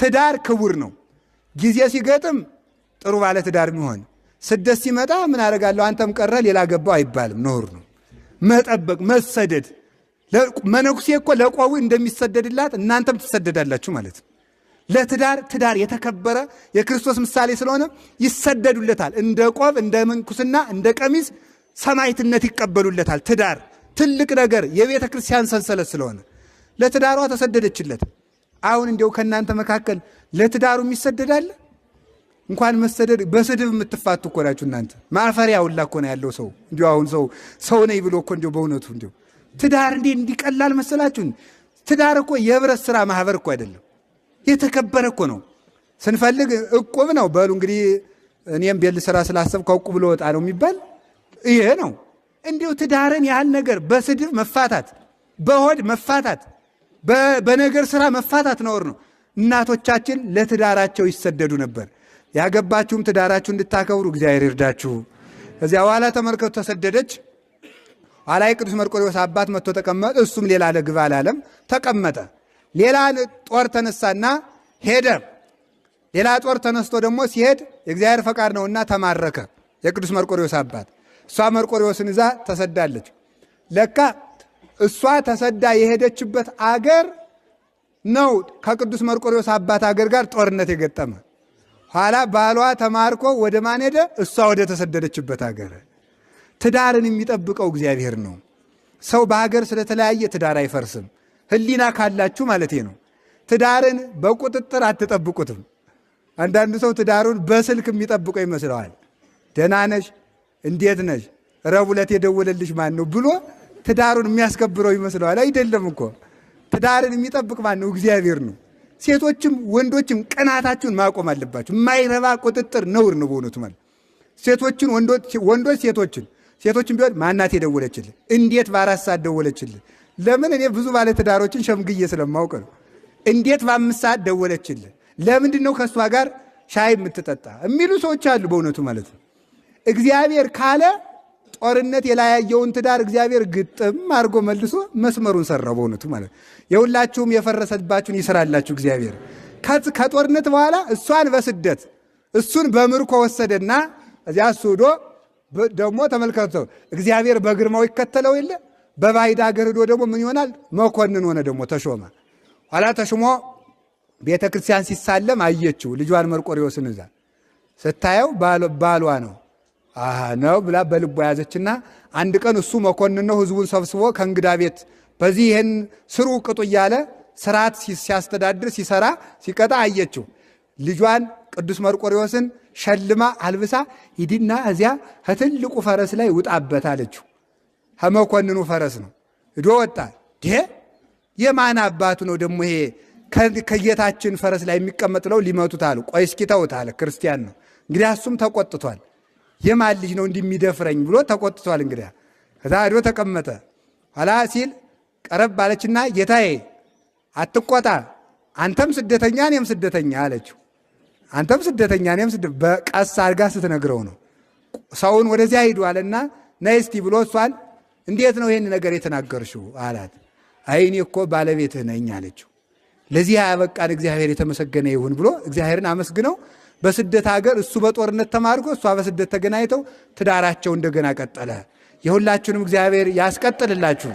ትዳር ክቡር ነው። ጊዜ ሲገጥም ጥሩ ባለ ትዳር የሚሆን፣ ስደት ሲመጣ ምን አደርጋለሁ አንተም ቀረ ሌላ ገባው አይባልም። ነውር ነው። መጠበቅ፣ መሰደድ። መነኩሴ እኮ ለቆቡ እንደሚሰደድላት እናንተም ትሰደዳላችሁ ማለት ነው። ለትዳር ትዳር የተከበረ የክርስቶስ ምሳሌ ስለሆነ ይሰደዱለታል። እንደ ቆብ፣ እንደ ምንኩስና፣ እንደ ቀሚስ ሰማዕትነት ይቀበሉለታል። ትዳር ትልቅ ነገር የቤተ ክርስቲያን ሰንሰለት ስለሆነ ለትዳሯ ተሰደደችለት። አሁን እንዲያው ከእናንተ መካከል ለትዳሩ የሚሰደዳለ? እንኳን መሰደድ በስድብ የምትፋቱ እኮ ናችሁ እናንተ። ማፈሪያ ሁላ እኮ ነው ያለው ሰው። እንዲያው አሁን ሰው ሰው ነኝ ብሎ እኮ እንዲያው በእውነቱ እንዲያው ትዳር እንዴ እንዲቀላል መሰላችሁ? ትዳር እኮ የህብረት ስራ ማህበር እኮ አይደለም፣ የተከበረ እኮ ነው። ስንፈልግ እቁብ ነው በሉ እንግዲህ እኔም ቤት ልሰራ ስላሰብኩ ከእቁብ ልወጣ ነው የሚባል ይሄ ነው። እንዲሁ ትዳርን ያህል ነገር በስድብ መፋታት፣ በሆድ መፋታት፣ በነገር ስራ መፋታት ነውር ነው። እናቶቻችን ለትዳራቸው ይሰደዱ ነበር። ያገባችሁም ትዳራችሁ እንድታከብሩ እግዚአብሔር ይርዳችሁ። ከዚያ በኋላ ተመልከቱ፣ ተሰደደች። ኋላ የቅዱስ መርቆሬዎስ አባት መጥቶ ተቀመጠ። እሱም ሌላ ለግብ አላለም፣ ተቀመጠ። ሌላ ጦር ተነሳና ሄደ። ሌላ ጦር ተነስቶ ደግሞ ሲሄድ የእግዚአብሔር ፈቃድ ነውና ተማረከ። የቅዱስ መርቆሬዎስ አባት እሷ መርቆሬዎስን ይዛ ተሰዳለች። ለካ እሷ ተሰዳ የሄደችበት አገር ነው ከቅዱስ መርቆሬዎስ አባት አገር ጋር ጦርነት የገጠመ። ኋላ ባሏ ተማርኮ ወደ ማን ሄደ? እሷ ወደ ተሰደደችበት አገር። ትዳርን የሚጠብቀው እግዚአብሔር ነው። ሰው በሀገር ስለተለያየ ትዳር አይፈርስም። ሕሊና ካላችሁ ማለት ነው። ትዳርን በቁጥጥር አትጠብቁትም። አንዳንዱ ሰው ትዳሩን በስልክ የሚጠብቀው ይመስለዋል። ደህና ነሽ? እንዴት ነሽ? ረቡዕ ዕለት የደወለልሽ ማን ነው ብሎ ትዳሩን የሚያስከብረው ይመስለዋል። አይደለም እኮ ትዳርን የሚጠብቅ ማን ነው? እግዚአብሔር ነው። ሴቶችም ወንዶችም ቅናታችሁን ማቆም አለባችሁ። የማይረባ ቁጥጥር ነውር ነው በእውነቱ ማለት ሴቶችን ወንዶች ሴቶችን ሴቶችን ቢሆን ማናት የደወለችልህ? እንዴት በ4 ሰዓት ደወለችልህ? ለምን እኔ ብዙ ባለትዳሮችን ሸምግዬ ስለማውቅ ነው። እንዴት በ5 ሰዓት ደወለችልህ? ለምንድን ነው ከእሷ ጋር ሻይ የምትጠጣ የሚሉ ሰዎች አሉ። በእውነቱ ማለት ነው። እግዚአብሔር ካለ ጦርነት የላያየውን ትዳር እግዚአብሔር ግጥም አድርጎ መልሶ መስመሩን ሰራው። በእውነቱ ማለት የሁላችሁም የፈረሰባችሁን ይስራላችሁ እግዚአብሔር። ከጦርነት በኋላ እሷን በስደት እሱን በምርኮ ወሰደና እዚያ እሱ ሄዶ ደግሞ ተመልከቱ፣ እግዚአብሔር በግርማው ይከተለው የለ በባዕድ አገር ሄዶ ደግሞ ምን ይሆናል? መኮንን ሆነ፣ ደግሞ ተሾመ። ኋላ ተሾሞ ቤተ ክርስቲያን ሲሳለም አየችው ልጇን መርቆሬዎስን። እዛ ስታየው ባሏ ነው ነው ብላ በልቧ ያዘችና አንድ ቀን እሱ መኮንን ነው፣ ህዝቡን ሰብስቦ ከእንግዳ ቤት በዚህ ይህን ስሩ ቅጡ እያለ ስርዓት ሲያስተዳድር ሲሰራ ሲቀጣ አየችው። ልጇን ቅዱስ መርቆሬዎስን ሸልማ አልብሳ ሂድና እዚያ ከትልቁ ፈረስ ላይ ውጣበት አለችው። ከመኮንኑ ፈረስ ነው ሂዶ ወጣ። የማን አባቱ ነው ደግሞ ይሄ ከጌታችን ፈረስ ላይ የሚቀመጥ ብለው ሊመቱት አሉ። ቆይ እስኪ ተውት አለ። ክርስቲያን ነው እንግዲህ። እሱም ተቆጥቷል። የማን ልጅ ነው እንዲህ የሚደፍረኝ ብሎ ተቆጥቷል። እንግዲህ ከዛ ሂዶ ተቀመጠ። ኋላ ሲል ቀረብ አለችና ጌታዬ አትቆጣ፣ አንተም ስደተኛ እኔም ስደተኛ አለችው። አንተም ስደተኛ እኔም በቀስ አድርጋ ስትነግረው ነው። ሰውን ወደዚያ ሂዱ አለና ነይ እስቲ ብሎ እሷን እንዴት ነው ይህን ነገር የተናገርሽው አላት። አይ እኔ እኮ ባለቤትህ ነኝ አለችው። ለዚህ ያበቃን እግዚአብሔር የተመሰገነ ይሁን ብሎ እግዚአብሔርን አመስግነው በስደት ሀገር እሱ በጦርነት ተማርኮ እሷ በስደት ተገናኝተው ትዳራቸው እንደገና ቀጠለ። የሁላችሁንም እግዚአብሔር ያስቀጥልላችሁ።